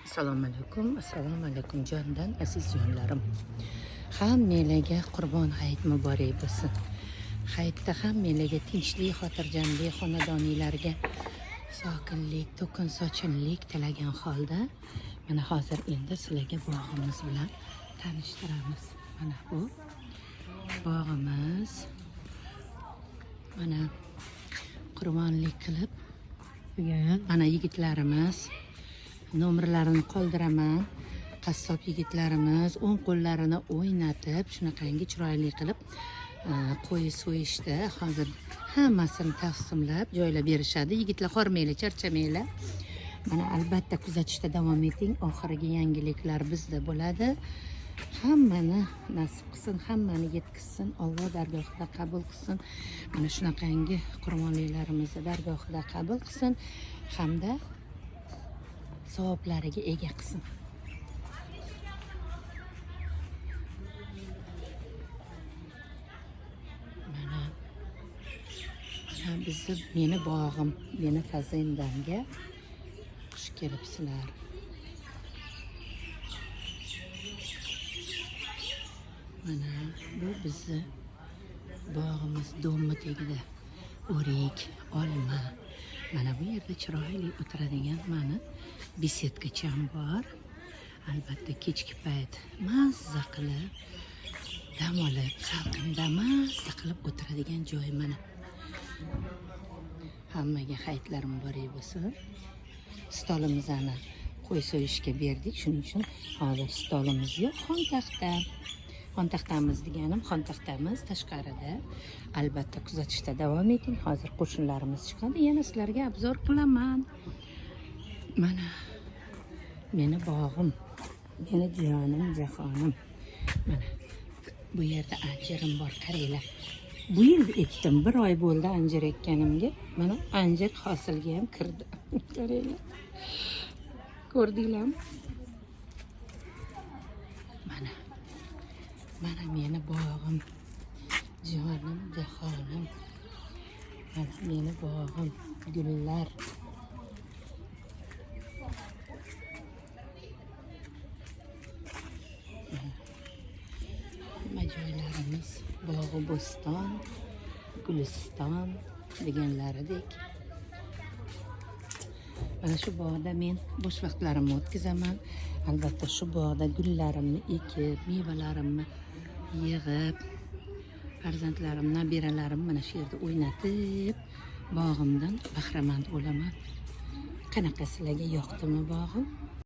Assalomu alaykum, assalomu alaykum jondan aziz jonlarim. Hammanglarga Qurbon hayit muborak bo'lsin. Hayitda hammanglarga tinchlik, xotirjamlik, xonadoninglarga sokinlik, to'kin sochinlik tilagan holda mana hozir endi sizlarga bog'imiz bilan tanishtiramiz. Mana bu bog'imiz. Mana qurbonlik qilib Bugun mana yigitlarimiz nomerlarini qoldiraman. Qassob yigitlarimiz o'ng qo'llarini o'ynatib, shunaqangi chiroyli qilib qo'y so'yishdi. Hozir hammasini taqsimlab joylab berishadi. Yigitlar hormanglar, charchamanglar. Mana albatta kuzatishda davom eting. Oxirgi yangiliklar bizda bo'ladi. Hammani nasib qilsin, hammani yetkazsin, Alloh dargohida qabul qilsin. Mana shunaqangi qurbonliklarimizni dargohida qabul qilsin hamda savoblariga ega qilsin. Mana mana bizni meni bog'im, meni fazendamga xush kelibsizlar. Mana bu bizni bog'imiz domni tagida o'rik, olma. Mana bu yerda chiroyli o'tiradigan mana besetkacham bor. Albatta kechki payt mazza qilib dam olib, salqinda mazza qilib o'tiradigan joy mana. Hammaga hayitlar muborak bo'lsin. Stolimizni qo'y so'yishga berdik. Shuning uchun hozir stolimiz yo'q, xontaxta. Xontaxtamiz deganim, xontaxtamiz tashqarida. Albatta kuzatishda davom eting. Hozir qo'shnilarimiz chiqadi, yana sizlarga obzor qilaman. Mana meni bog'im, meni jonim, jahonim. Mana bu yerda anjirim bor, qaranglar. Bu yil ekdim, bir oy bo'ldi anjir ekkanimga. Mana anjir hosilga ham kirdi. Qaranglar. Ko'rdinglarmi? Mana. Mana meni bog'im. Jonim, jahonim. Mana meni bog'im, gullar. Mana. Hamma joylarimiz bog'i bo'ston, guliston deganlaridek. Mana shu bog'da men bo'sh vaqtlarimni o'tkazaman. Albatta shu bog'da gullarimni ekib, mevalarimni yig'ib, farzandlarim, nabiralarim mana shu yerda o'ynatib, bog'imdan bahramand bo'laman. Qanaqa sizlarga yoqdimi bog'im?